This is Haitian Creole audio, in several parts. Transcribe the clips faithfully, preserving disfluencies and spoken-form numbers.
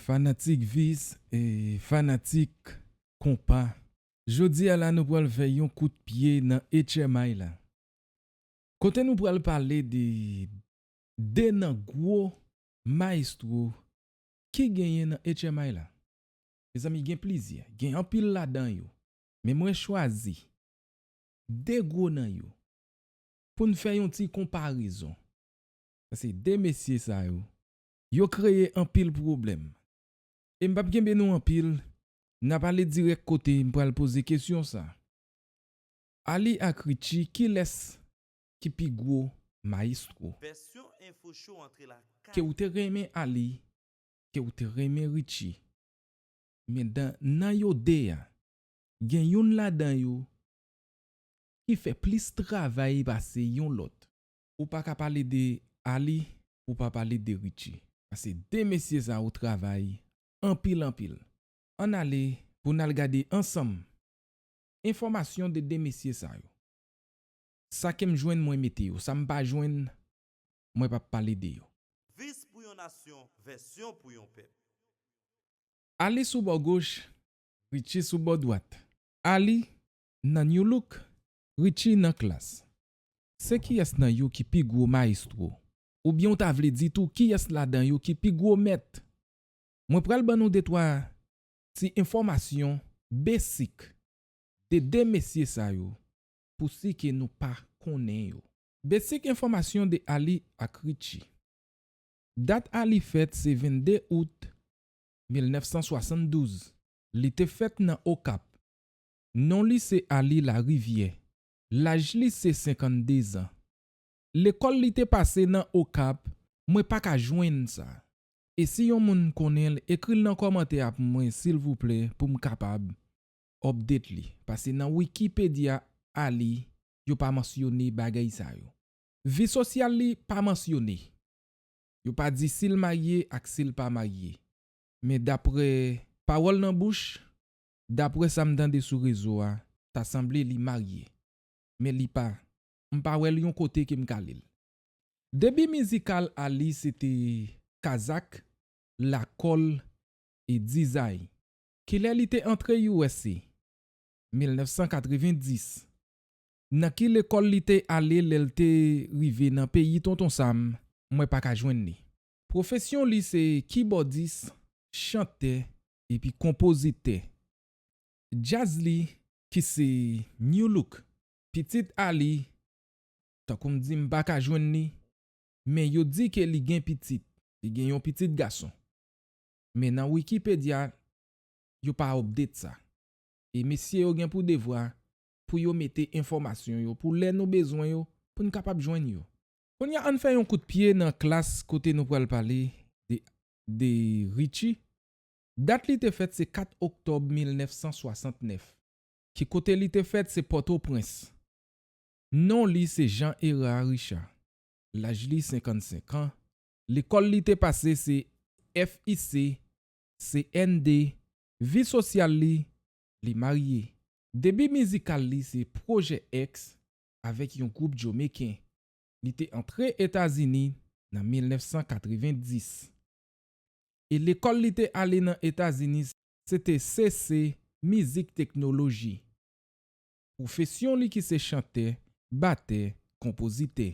Fanatik Vis e fanatik konpa, jodi a la nou pral fè yon kout pye nan H M I la. Kote nou pral pale de de nan gwo mayestwo ki genyen nan H M I la. Mezanmi, gen plizyè, gen anpil ladan yo. Men mwen chwazi de gwo nan yo pou n fè yon ti konparezon. Paske de mesye sa yo, yo kreye anpil pwoblèm. E m p ap kenbe nou anpil, n ap ale dirèk kote m pral poze kesyon sa. Ali ak Richie, kilès ki pi gwo mayestwo? Vèsyon Enfo Show antre lakay. Ke ou te renmen Ali, ke ou te renmen Richie. Men dan, nan yo de a, gen youn ladan yo ki fè plis travay pase yon lòt. Ou pa ka pale de Ali, ou pa pale de Richie. Paske de mesye sa yo travay anpil, anpil. Ann ale pou n al gade ansanm enfòmasyon de de mesye sa yo. Sa ke m jwenn, mwen mete yo. Sa m pa jwenn, mwen p ap pale de yo. Vis pou yon nasyon, vèsyon pou yon pèp. Ali sou bò goch, Richie sou bò dwat. Ali nan New Look, Richie nan Klass. Se kiyès nan yo ki pi gwo mayestwo? Oubyen w ta vle di tou kiyès ladan yo ki pi gwo mèt? Mwen pral ban nou de twa ti enfòmasyon besik de de mesye sa yo, pou si ke nou pa konnen yo. Besik enfòmasyon de Ali ak Richie. Dat Ali fèt se vennde out mil nèf san swasanndouz. Li te fèt nan Okap. Non li se Ali Larivière. Laj li se senkannde zan. Lekòl li te pase nan Okap, mwen pa ka jwenn sa. E si yon moun konnen l, ekri l nan kòmantè a pou mwen, silvouplè, pou m kapab update li. Paske nan Wikipedia Ali, yo pa mansyone bagay sa yo. Vi sosyal li pa mansyone. Yo pa di si l marye ak si l pa marye. Men daprè pawòl nan bouch, daprè sa m tande sou rezo a, ta sanble li marye. Men li pa. M pa wè l yon kote ke m ka li l. Debi mizikal Ali se te kazak, lakòl e dizay. Kilè li te antre U S A? Mil nèf san katrevenndis. Nan ki lekòl li te ale lè l te rive nan peyi Tonton Sam? Mwen pa ka jwenn li. Pwofesyon li se kibòdis, chantè, epi konpozitè. Djaz li, ki se New Look, pitit Ali, tankou m di, m pa ka jwenn li, men yo di ke li gen pitit, li gen yon pitit gason. Men nan Wikipedia, yo pa update sa. E mesye yo gen pou devwa pou yo mete enfòmasyon yo, pou lè nou bezwen yo, pou n kapab jwenn yo. Kounye a, ann fè yon kout pye nan Klass kote nou pral pale de, de Richie. Dat li te fèt se kat oktòb mil nèf san swasantnèf. Ki kote li te fèt se Pòtoprens. Non li se Jean Hérard Richard. Laj li senkannsenk an. Lekòl li te pase se F I C, C N D. Vi sosyal li, li marye. Debi mizikal li se Pwojè X avèk yon gwoup Jamaican. Li te antre Etazini nan mil nèf san katrevenndis. E lekòl li te ale nan Etazini se te C C Mizik Teknoloji. Pwofesyon li ki se chantè, batè, konpozitè.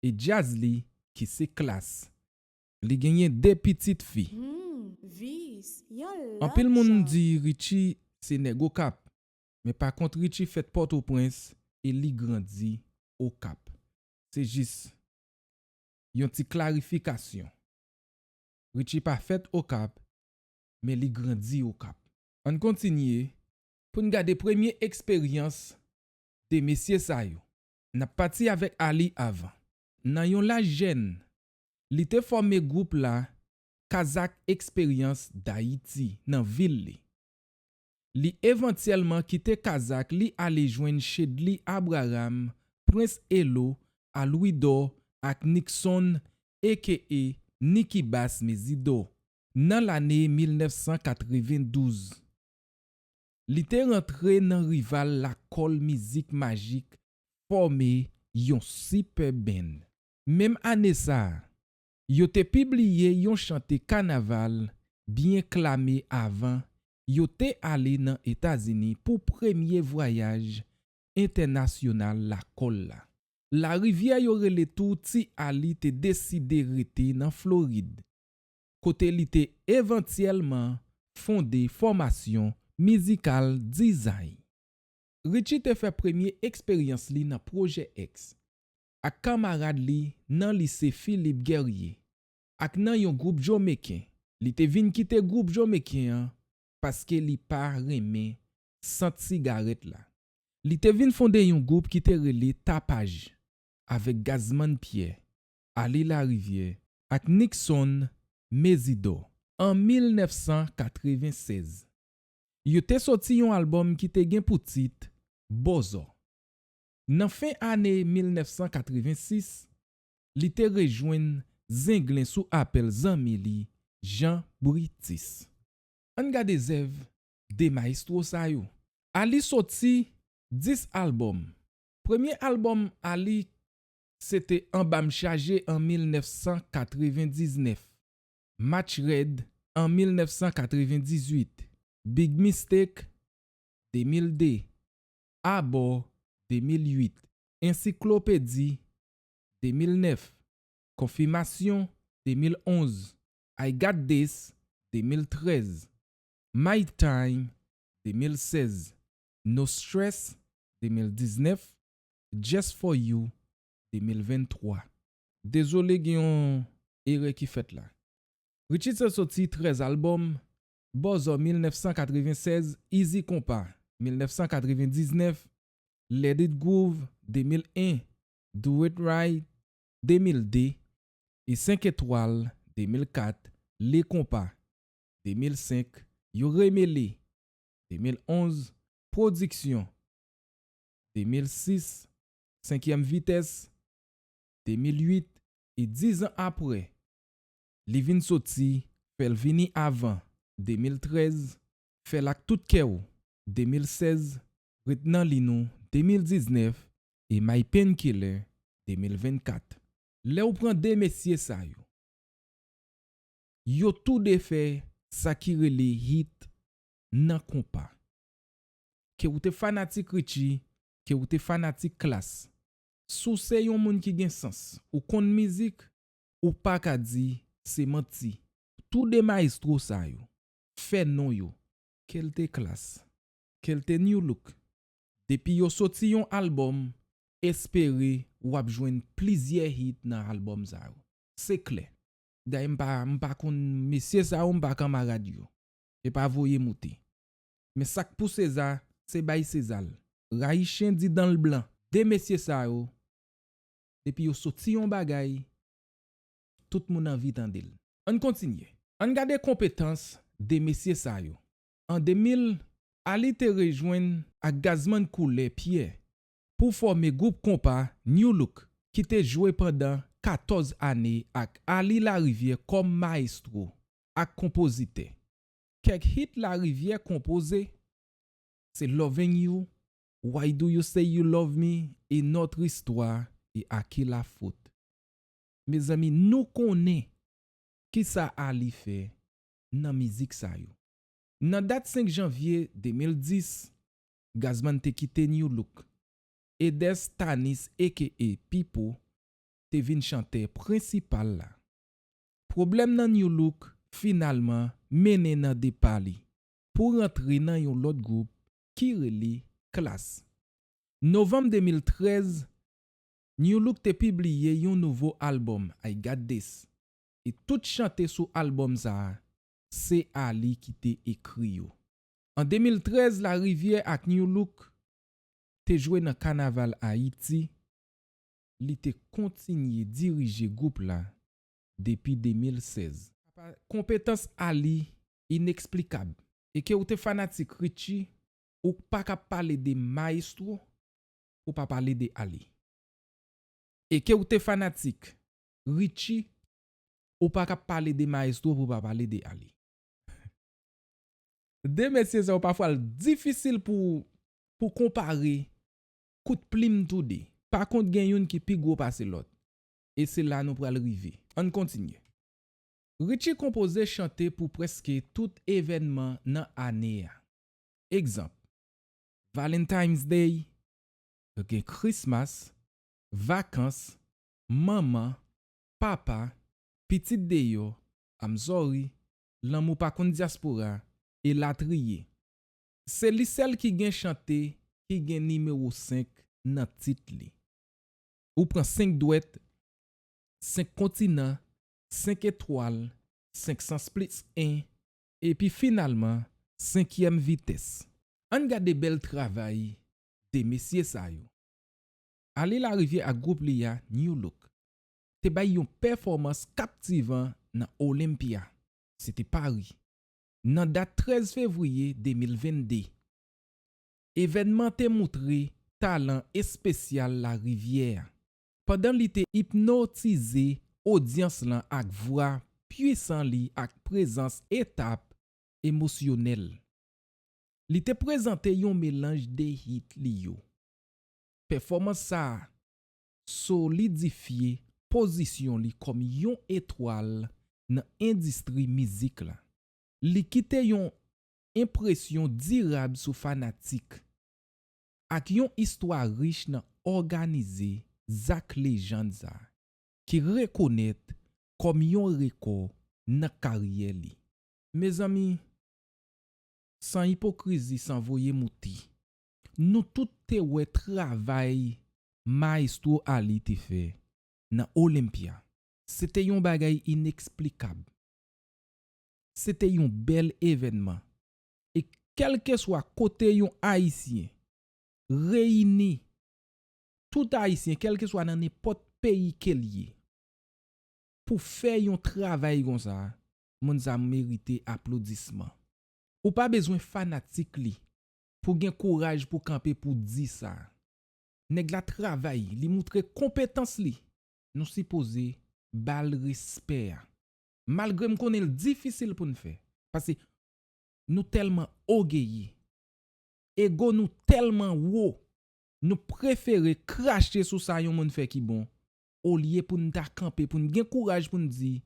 E djaz li ki se Klass. Li genyen de pitit fi. Hmm, Vis, yon lòt jan. Anpil moun di Richie se nèg Okap. Men pa kont, Richie fèt Pòtoprens e li grandi Okap. Se jis yon ti klarifikasyon. Richie pa fèt Okap, men li grandi Okap. Ann kontinye pou n gade premye eksperyans de mesye sa yo. N ap pati avèk Ali avan. Nan yon laj jèn, li te fòme gwoup la Kazak Experience d'Haïti nan vil li. Li evantyèlman kite Kazak, li ale jwenn Shedly Abraham, Prince Elo, Alwidor ak Nixon, A K A Nicky Bass Mezidor, nan lane mil nèf san katrevendouz. Li te rantre nan rival lakòl mizik majik fòme yon super band. Menm ane sa a, yo te pibliye yon chante kanaval byen klame avan yo te ale nan Etazini pou premye vwayaj entènasyonal lakòl la. Larivyè yo rele tou Ti Ali te deside rete nan Florid, kote li te evantyèlman fonde fòmasyon mizikal Dizay. Richie te fè premye eksperyans li nan Pwojè X ak kanmarad li nan lise Philippe Guerrier ak nan yon gwoup Jamaican. Li te vin kite gwoup Jamaican an paske li pa renmen sant sigarèt la. Li te vin fonde yon gwoup ki te rele Tapaj avèk Gazman Pierre, Ali Larivière ak Nixon Mezidor an mil nèf san katreven sèz. Yo te soti yon albòm ki te gen pou tit Bòzò. Nan fen ane mil nèf san katreven sis, li te rejwenn Zenglen sou apèl zanmi li Jean Britis. Ann gade zèv de mayestwo sa yo. Ali soti dis albòm. Premye albòm Ali se te Anba M Chaje an mil nèf san katreven diznèf, Match Red an mil nèf san katreven dizuit, Big Mistake de mil de, Abò de mil uit, Ensiklopedi de mil nèf, Konfimasyon de mil onz, I Got This de mil trèz, My Time de mil sèz, No Stress de mil diznèf, Just For You de mil venntwa. Dezole, gen yon erè ki fèt la. Richie te soti trèz albòm, Bòzò mil nèf san katreven sèz, Easy Konpa mil nèf san katreven diznèf, Let It Groove de mil en, Do It Right de mil de, e Senk Etwal de mil kat, Le Konpa de mil senk, Yo Remele de mil onz, Pwodiksyon de mil sis, Senkyèm Vitès de mil uit, e diz an apre, li vin soti Fè l Vini Avan de mil trèz, Fè l Ak Tout Kè W de mil sèz, Ret Nan Liy Nou de mil diznèf, e My Painkiller de mil vennkat. Lè w pran de mesye sa yo, yo toude fè sa ki rele hit nan konpa. Ke w te fanatik Richie, ke w te fanatik Klass, si w se yon moun ki gen sans, ou konn mizik, ou pa ka di se manti. Toude mayestwo sa yo fè non yo, ke l te Klass, ke l te Nu Look. Depi yo soti yon albòm, espere w ap jwenn plizyè hit nan albòm sa yo. Se klè. Dayè, m pa, m pa konn mesye sa yo, m pa kanmarad yo. E pa voye moute. Men sa k pou Seza, se bay Seza l. Rayi chen di dan l blan. De mesye sa yo, depi yo soti yon bagay, tout moun anvi tande l. Ann kontinye. Ann gade konpetans de mesye sa yo. An de mil, Ali te rejwenn ak Gazman Koulè Pyè pou fòme gwoup konpa Nu Look, ki te jwe pandan katòz ane ak Ali Larivière kòm mayestwo ak konpozitè. Kèk hit Larivière konpoze se Loving You, Why Do You Say You Love Me, e Notre Histoire, e À Qui La Faute. Mezanmi, nou konnen kisa Ali fè nan mizik sa yo. Nan dat senk janvye de mil dis, Gazman te kite Nu Look. Edes Tanis, aka Pipo, te vin chantè prensipal la. Pwoblèm nan Nu Look finalman mennen nan depa li pou rantre nan yon lòt gwoup ki rele Klass. Novanm de mil trèz, Nu Look te pibliye yon nouvo albòm, I Got This, e tout chante sou albòm sa a, se Ali ki te ekri yo. An de mil trèz, Larivière ak Nu Look te jwe nan Kanaval Ayiti, li te kontinye dirije gwoup la depi de mil sèz. Konpetans Ali ineksplikab. E ke w te fanatik Richie, ou pa ka pale de mayestwo pou pa pale de Ali. E ke w te fanatik Richie, ou pa ka pale de mayestwo pou pa pale de Ali. De mesye sa yo, pafwa l difisil pou, pou konpare kout plim toude. Pa kont gen youn ki pi gwo pase lòt. E se la nou pral rive. Ann kontinye. Richie konpoze chante pou prèske tout evènman nan ane a. Egzanp, Valentine's Day, gen Christmas, vakans, manman, papa, pitit deyò, I'm sorry, lanmou pa konn dyaspora, elatriye. Se li sèl ki gen chante ki gen nimewo senk nan tit li. Ou pran senk dwèt, senk kontinan, senk etwal, senk sans plis en, epi finalman, senkyèm vitès. Ann gade bèl travay de mesye sa yo. Ali Larivière ak gwoup li a, New Look, te bay yon pèfòmans kaptivan nan Olympia, se te Paris, nan dat trèz fevriye de mil vennde. Evènman te moutre talan espesyal Larivière a, pandan li te ipnotize odyans lan ak vwa pwisan li ak prezans etap emosyonèl. Li te prezante yon melanj de hit li yo. Pèfòmans sa a solidifye pozisyon li kòm yon etwal nan endistri mizik la. Li kite yon enpresyon dirab sou fanatik, ak yon istwa rich nan òganize zak lejann sa a, ki rekonèt kòm yon rekò nan karyè li. Mezanmi, san ipokrizi, san voye mouti, nou tout te wè travay Maestro Ali te fè nan Olympia. Se te yon bagay ineksplikab. Se te yon bèl evènman. E kèlkeswa kote yon Ayisyen reyini, tout Ayisyen, kèlkeswa nan nenpòt peyi ke l ye, pou fè yon travay konsa, moun sa merite aplodisman. Ou pa bezwen fanatik li pou gen kouraj pou kanpe pou di sa. Nèg la travay, li moutre konpetans li. Nou sipoze ba l respè a. Malgre m konnen l difisil pou n fè. Paske nou tèlman ògeye. Ego nou tèlman wo. Nou prefere krache sou sa yon moun fè ki bon, olye pou n ta kanpe, pou n gen kouraj pou n di,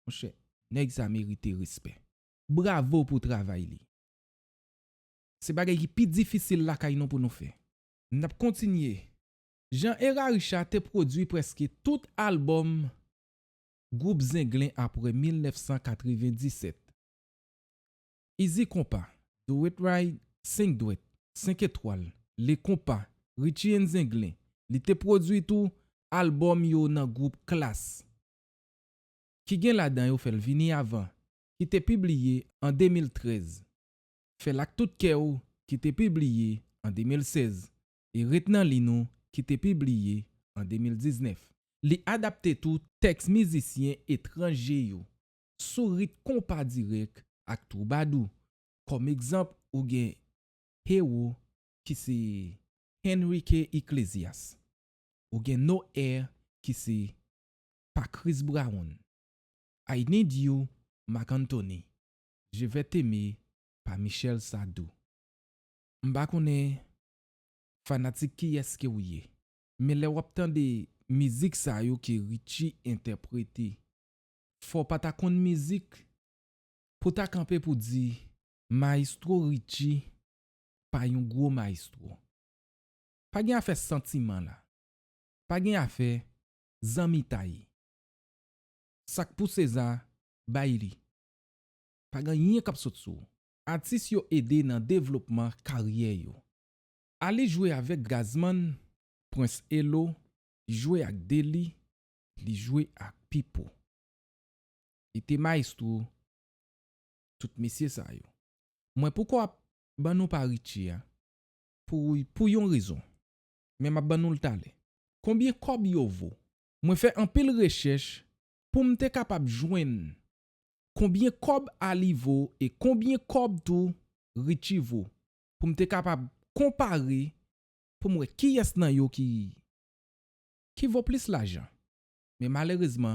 monchè, nèg sa merite respè. Bravo pou travay li. Se bagay ki pi difisil lakay nou pou nou fè. N ap kontinye. Jean Hérard Richard te pwodui prèske tout albòm gwoup Zenglen apre mil nèf san katrevenndisèt. Izi Konpa, Do It Right, Senk Dwèt, Senk Etwal, Le Konpa, Richie and Zenglen, li te pwodui tou albòm yo nan gwoup Klass, ki gen ladan yo Fè l Vini Avan, ki te pibliye an de mil trèz, Fè l Ak Tout Kè W, ki te pibliye an de mil sèz, e Ret Nan Liy Nou, ki te pibliye an de mil diznèf. Li adapte tou tèks mizisyen etranje yo sou rit konpa dirèk ak twoubadou. Kòm egzanp, ou gen Hewo ki se Enrique Iglesias. Ou gen No Air ki se pa Chris Brown. I Need You, Marc Anthony. Je Vais T'Aimer pa Michel Sardou. M pa konnen fanatik kiyès ke w ye, men lè w ap tande mizik sa yo ke Richie entèprete, fò w pa ta konn mizik pou w ta kanpe pou di Mayestwo Richie pa yon gwo mayestwo. Pa gen afè santiman la. Pa gen afè zanmitay. Sa k pou Seza, bay li. Pa gen anyen k ap sot sou ou. Atis yo ede nan devlopman karyè yo. Ali jwe avèk Gazman, Prince Elo, li jwe ak Deli, li jwe ak Pipo. Li te mayestwo tout mesye sa yo. Mwen poko ap ban nou pa Richie a pou, pou yon rezon. Men m ap ban nou l talè. Konbyen kòb yo vo? Mwen fè anpil rechèch pou m te kapab jwenn konbyen kòb Ali vo e konbyen kòb tou Richie vo, pou m te kapab konpare pou m wè kiyès nan yo ki, ki vo plis lajan. Men malerezman,